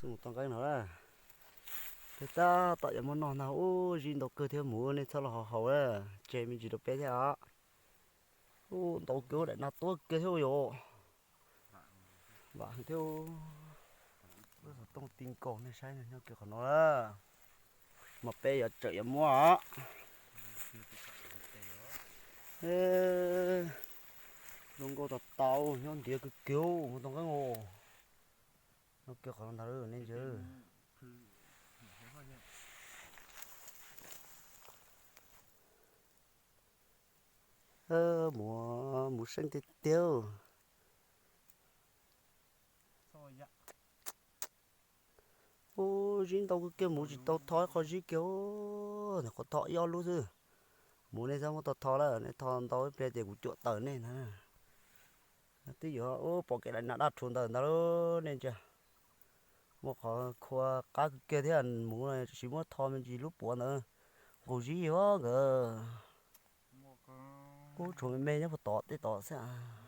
Mus tau nqeeb no, twb tab tom yuav muab noj ntag. Ub, zib ntau kawg thiab, mus nej txhob los haus haus, tseg me ntsis rau peb thiab os. Ub, ntau kawg, daim no tuab kiag thiab yom. Vam heev thiab. Lub xov tooj ti nkaus, nej saib nyob kiag qhov no lawm. Mas peb yuav tsawm yuav muab os. Zoo nkauj tas tau, nyob ntiav kawg kiag, mus tau nqeeb os. Nyob kiag qhov no ntag nej ntsia. Mus, mus seej tiag tiag. Ub, zib ntau kawg kiag, mus tsis tau tho ib qho zib kiag, nyuam qhuav tho ib ob lub xwb. Mus nej txhob muab tho tho lawm, nej tho ntau ib pliag ces kuv cuam tawm nej na. Twb yuav, ub, pom kev daim nas daj rhuv ntawd ntag lauj nej ntsia. Muaj qhov khua qab kawg kiag thiab, mus tsis muab tho me ntsis lub puav ntawd, nqus zib os nkawd. Ub, tshuav me me nyob puag tod tej tod xwb.